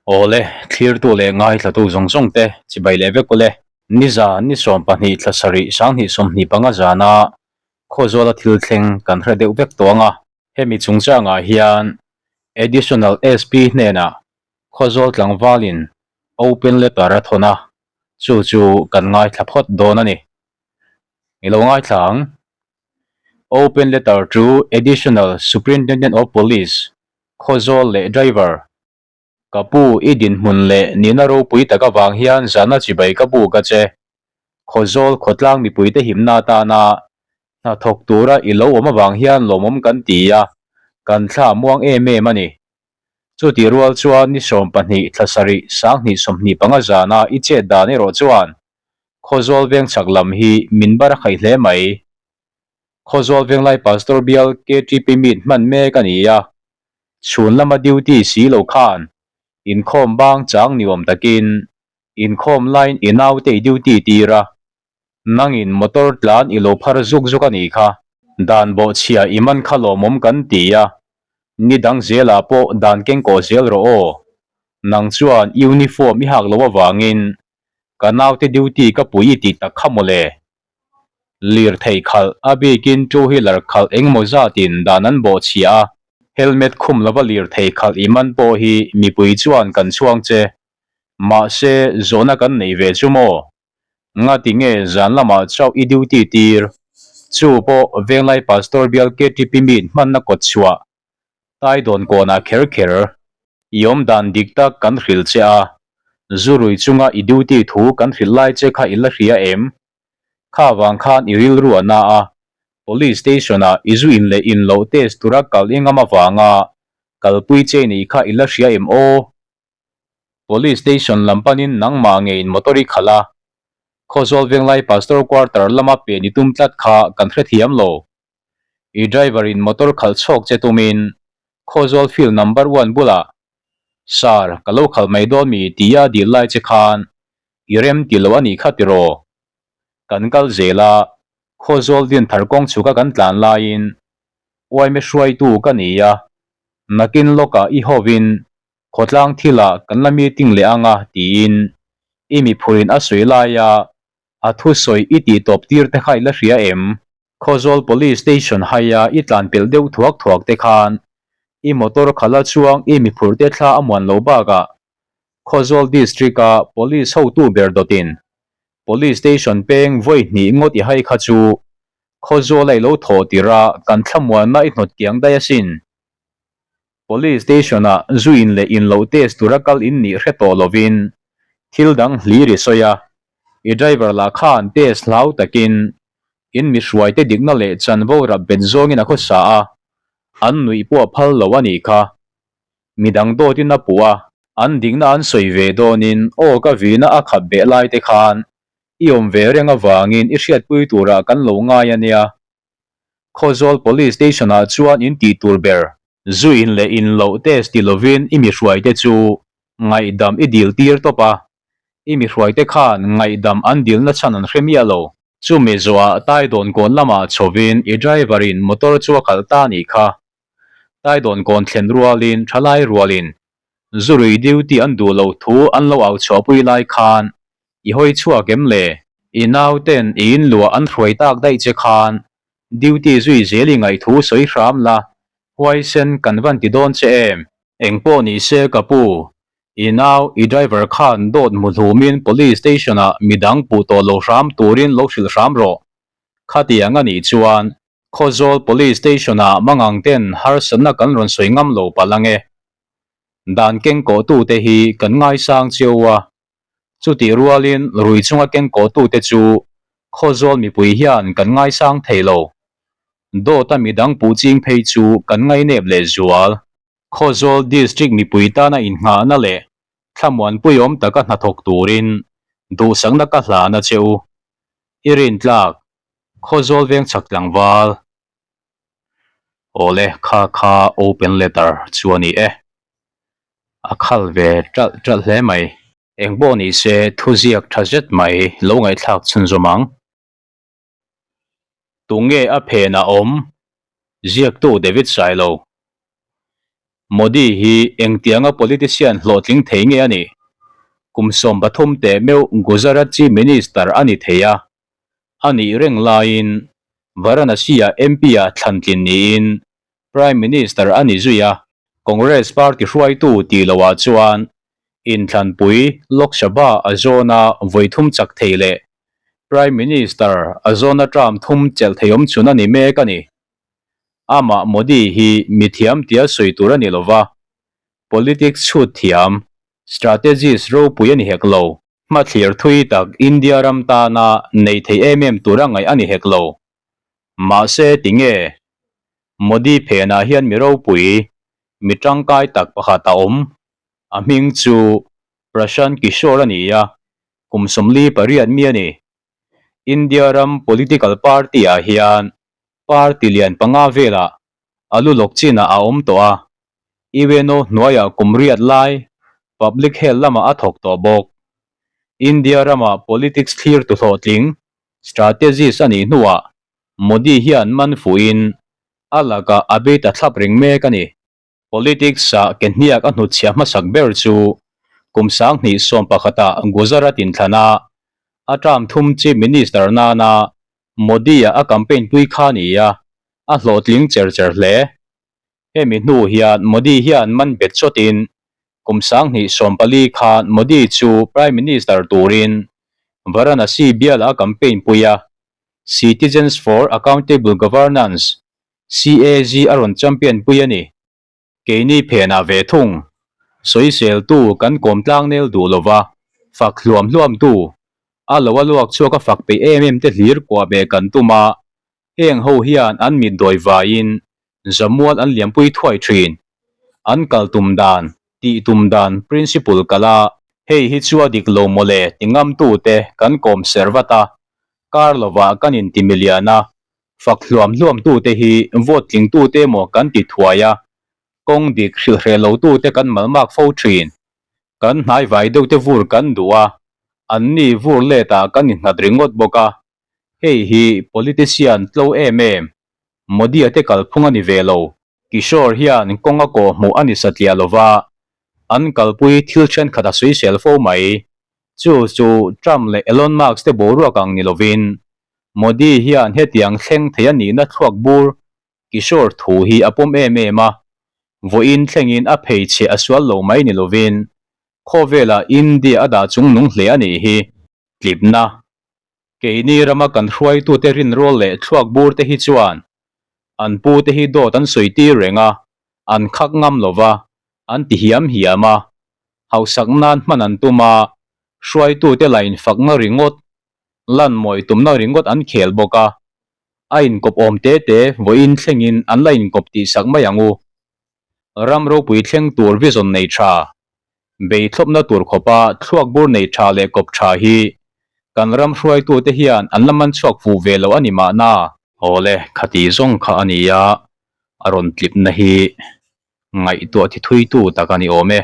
Awle, thlirtu leh ngaithlatu zawng zawng te chibai leh vek ule. Nizan ni 12 thla sarih 2025 zana Khawzawla thil thleng kan hre deuh vek tawh ang a. Hemi chungchangah hian Additional SP hnenah Khawzawl tlangvalin open letter a thawn a, chu chu kan ngaithla phawt dawn a ni. I lo ngaithla ang. Open letter to Additional Superintendent of Police, Khawzawl leh driver. Ka pu, i dinhmun leh nihna ropui tak avang hian zahna chibai ka buk a che. Khawzawl khawtlang mipuite himna atana hnathawk tura i lo awm avang hian lawmawm kan ti a, kan thla muang em em a ni. Chutih rual chuan ni 12 thla sarih 2025 zana i chet dan erawh chuan Khawzawl veng chhak lam hi min bar a khaih hle mai. Khawzawl Venglai Pastor bial KTP meet hman mek a ni a, chhun lama duty si lo khan inkhawm bang chang ni awm takin inkhawm laiin i naute i duty tir a, nangin motor tlan i lo phar zuk zuk a nih kha. Dan bawhchhia i man kha lawmawm kan ti a, ni dang zelah pawh dan keng kawh zel rawh aw. Nang chuan uniform i hak loh avangin ka naute duty ka pui i tih tak kha mawle. Lirthei khalh, a bikin two wheeler khalh engemaw zatin dan an bawhchhia a, helmet khum lova lirthei khalh i man pawh hi mipui chuan kan chhuang che. Mahse, zawhna kan nei ve chu maw? Ngati nge zan lamah chauh i duty tir? Chu pawh Venglai Pastor bial KTP meet hmanna kawt chhuah Taidawn kawnah kher kher i awm dan dik tak kan hrilh che a, zu rui chunga i duty thu kan hrilh lai che kha i la hria em? Kha vang khan i rilru a na a, Police Station-ah i zu in leh in loh test tura kal i ngam avanga kalpui che nih kha i la hria em aw? Police Station lam panin nangmah ngeiin motor i khalh a, Khawzawl Venglai Pastor Quarter lama pen i tum tlat kha kan hrethiam lo. I driver in motor khalh chhawk che tumin Khawzawl field number one bulah Sir, ka lo khalh mai dawn mi tia dil lai che khan i rem ti lo a nih kha tiraw? Kan kal zel a, Khawzawl Dinthar kawng chhuka kan tlan laiin uaime hruaitu ka ni a, nakin lawkah i hovin khawtlang thilah kan la meeting leh ang a tiin i miphurin a sawi laia a thusawi i tih tawp tir te kha i la hria em? Khawzawl Police Station haia i tlan pelh deuh thuak thuak te khan i motor khala chuang i miphur te thla a muan lo bakah Khawzawl District a Police hotu ber dawtin Police Station peng vawi hnih ngawt i hai kha chu Khawzawl a i lo thawh tirh a kan thlamuanna i hnawt kiang daih asin. Police Station ah zu in leh in loh test tura kal in nih hre tawh lovin thil dang hlir i sawi a, i driver lah khan test hlau takin in mi hruaite dikna leh chanvo rap bet zawngin a khawsa a, an nuih pawh a phal lo a nih kha. Midang dawtin a puh a, an dikna an sawi ve dawnin aw ka vina a khap beh lai te khan i awm ve reng avangin i hriatpui turah kan lo ngai a nia. Khawzawl Police Station ah chuan in tih tur ber. Zu in leh in loh test ti lovin i mi hruaite chu ngaihdam i dil tir tawp a, i mi hruaite khan ngaihdam an dilna chhan an hre miah lo. Chumi zawhah Taidawn kawn lamah chhovin i driver in motor chu a khalh ta nih kha. Taidawn kawn thlen rualin thalai rualin Zurui duty an duh loh thu an lo au chhuahpui lai khan i hawi chhuak em le? I nauten i inluah an hruai tak daih che khan duty zui zel i ngaih thu sawi hram la, huaisen kan van ti dawn che em? Engpawh ni se ka pu, i nau i driver khan dawt hmu hlumin police station ah midang puh tawh lo hram turin lo hrilh hram rawh. Khatiang a nih chuan Khawzawl Police Station ah mangang ten harsatna kan rawn sawi ngam lo palh ang e. Dan kengkawhtute hi kan ngaisang chiau a, chutih rualin rui chunga kengkawhtute chu Khawzawl mipui hian kan ngaisang thei lo. Dawta midang puh ching phei chu kan ngainep leh zual. Khawzawl District mipui tana innghahna leh thlamuanpuiawm taka hnathawk turin duhsakna ka hlan a che u. I rintlak Khawzawl veng chhak tlangval. Awle kha kha open letter chu a ni e. A khal ve ṭalh ṭalh hle mai. Eng pawh ni se thuziak ṭha zet mai lo ngaihthlak chhunzawm ang. Tunge a phen a awm? Ziaktu David Sailo. Modi hi engtianga politician hlawhtling thei nge a nih? Kum 13 teh meuh Gujarat Chief Minister a ni thei a, a nih reng laiin Varanasi-ah MP-ah thlantlin niin Prime Minister a ni zui a. Congress party hruaitu tih lohah chuan inthlanpui Lok Sabha a zawna vawi thum chak thei leh Prime Minister a zawna term thum chelh thei awm chhun a ni mek a ni. Amah Modi hi mithiam tia sawi tur a ni lova, politics chhut thiam, strategist ropui a ni hek lo. Hmathlir thui tak India ram tana nei thei em em tur a ngaih a ni hek lo. Mahse tinge? Modi phenah hian mi ropui, mi tangkai tak pakhat a awm. A hming chu Prashant Kishor a ni a, kum 48 mi a ni. India ram political party-ah hian party lian panga velah a lu lawk chinah a awm tawh a, UNO hnuaiah kum riat lai public health lamah a thawk tawh bawk. India rama politics thlirtu hlawhtling, strategist a nih hnuah Modi hian man fuhin a lakah a bei ta thlap reng mek a ni. Politics-ah ke hniak a hnutchhiah hmasak ber chu kum 2011-ah Gujarat inthlana a term thum Chief Minister nana Modi-a a campaign pui kha ni a, a hlawhtling cher cher hle. Hemi hnu hian Modi hian man bet chawtin kum 2014 khan Modi chu Prime Minister turin Varanasi bialah a campaign pui a, Citizens for Accountable Governance CAG a rawn champion pui a ni. Keini phenah ve thung, sawiseltu kan kawm tlang nel duh lova, fak hluam hluamtu, a lo a luak chhuak a fak peih em em te hlir kuah beh kan tum a, heng ho hian an mit dawi vaiin zamual an liampui thuai thin. An kal tum dan, tih tum dan principle kal a, hei hi chu a dik lo mawle ti ngamtute kan kawm ser vat a, kar lovah kan inti milian a, Fak hluam hluam tute hi vote tling tute emaw kan ti thuai a, kawng dik hrilh hreh lo tute kan malmak fo thin. Kan hnai vai deuh te vur kan duh a, an ni vur let ah kan innghat ringawt bawk a. Hei hi politician tlo em em, Modi-a te kalphung a ni ve lo. Kishore hian kawng a kawh hmuh a ni satliah lova, an kalpui thil thenkhat a sawisel fo mai. Chu chu Trump leh Elon Musk te boruak ang ni lovin, Modi hian hetiang thleng thei a nihna thluak bur Kishore thu hi a pawm em em a, vawiin thlengin a pheichhe a sual lo mai ni lovin, khawvelah India a dah chungnung hle a nih hi. Tlipna Keini rama kan hruaitute rinrawl leh thluak bur te hi chuan an pu te hi dawt an sawi tir reng a, an khak ngam lo va, an ti hiam hiam a, hausak nan hman an tum a, hruaitute la infakna ringawt, lan mawi tumna ringawt an khel bawk a, a inkawp awm te te vawiin thlengin an la inkawp tihsak mai ang u. Ram ropui thleng tur vision nei tha, bei thlawpna tur khawpa thluak bur nei tha leh kawp tha hi kan ram hruaitute hian an la man chhuak fuh ve lo a ni mahna. Awle, khati zawng kha a ni a, a rawn tlipna hi ngaihtuah thi thuitu tak a ni awm e.